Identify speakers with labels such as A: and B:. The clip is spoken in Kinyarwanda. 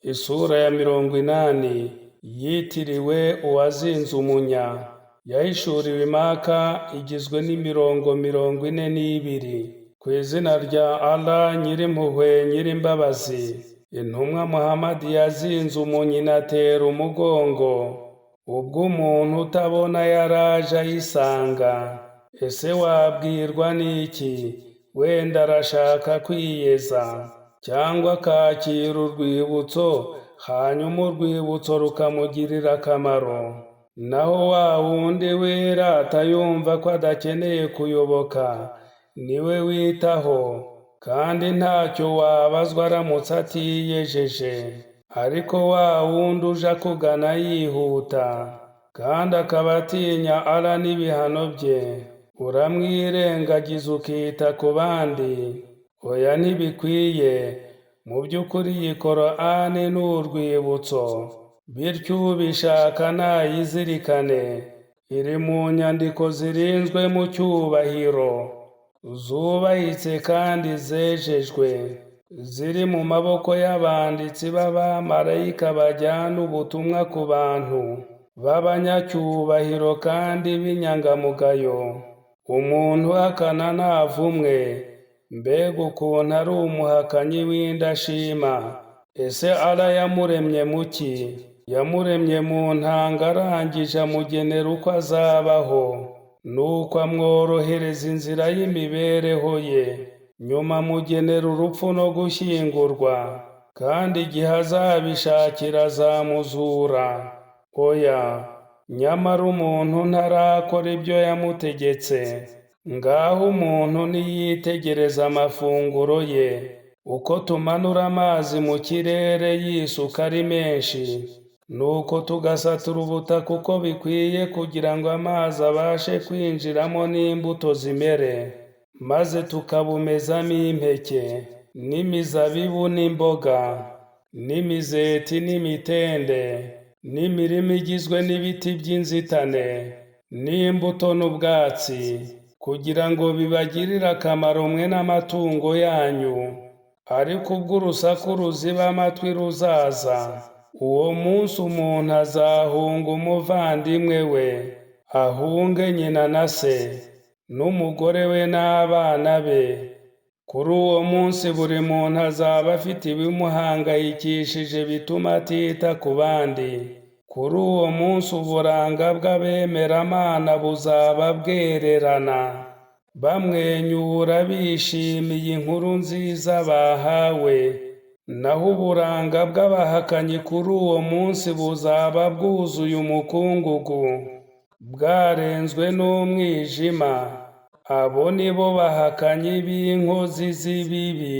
A: Isura ya 80 yitiriwe uwazinze umunya, yahishuriwe Imaka, igizwe n'imirongo 42. Ku izina rya Allah, Nyirimpuhwe, Nyirimbabazi. Intumwa Muhamadi yazinze umunya inatera umugongo ubwo umuntu utabona yaraje ayisanga. Ese wabwirwa n'iki? Wenda arashaka kwiyeza cyangwa akakira urwibutso, hanyuma urwibutso rukamugirira akamaro. Naho wa wundi wirata yumva ko adakeneye kuyoboka, niwe witaho, kandi ntacyo wabazwa aramutse atiyejeje. Ariko wa wundi uje akugana yihuta kandi akaba atinya Allah n'ibihano bye, uramwirengagiza ukita ku bandi. Oya, ntibikwiye. Mu by'ukuri iyi Korani ni urwibutso, bityo ubishaka nayizirikane. Iri mu nyandiko zirinzwe mu cyubahiro, zubahitse kandi zejejwe, ziri mu maboko y'abanditsi b'abamarayika bajyana ubutumwa ku bantu b'abanyacyubahiro kandi b'inyangamugayo. Umuntu uhakana navumwe! Mbega ukuntu ari umuhakanyi w'indashima! Ese Allah yamuremye mu ki? Yamuremye mu ntanga, arangije amugenera uko azabaho, nuko amworohereza inzira y'imibereho ye. Nyuma amugenera urupfu no gushyingurwa, kandi igihe azabishakira azamuzura. Oya, nyamara umuntu ntarakora ibyo yamutegetse. Ngaho umuntu niyitegereza amafunguro ye, uko tumanura amazi mu kirere yisuka ari menshi, nuko tugasatura ubutaka uko bikwiye kugira ngo amazi abashe kwinjiramo n'imbuto zimere, maze tukabumezamo impeke n'imizabibu n'imboga n'imizeti n'imitende n'imirima igizwe n'ibiti by'inzitane n'imbuto n'ubwatsi, kugira ngo bibagirire akamaro mwe n'amatungo yanyu. Ariko ubwo urusaku ruziba amatwi ruzaza, uwo munsi umuntu azahunga umuvandimwe we, ahunge nyina na se n'umugore we n'abana be. Kuri uwo munsi buri muntu azaba afite ibimuhangayikishije bituma atita ku bandi. Kuri uwo munsi uburanga bw'abemeramana buzaba bwererana, bamwenyura bishimiye inkuru nziza bahawe. Naho uburanga bw'abahakanyi kuri uwo munsi buzaba bwuzuye umukungugu, bwarenzwe n'umwijima. Abo ni bo bahakanyi b'inkozi z'ibibi.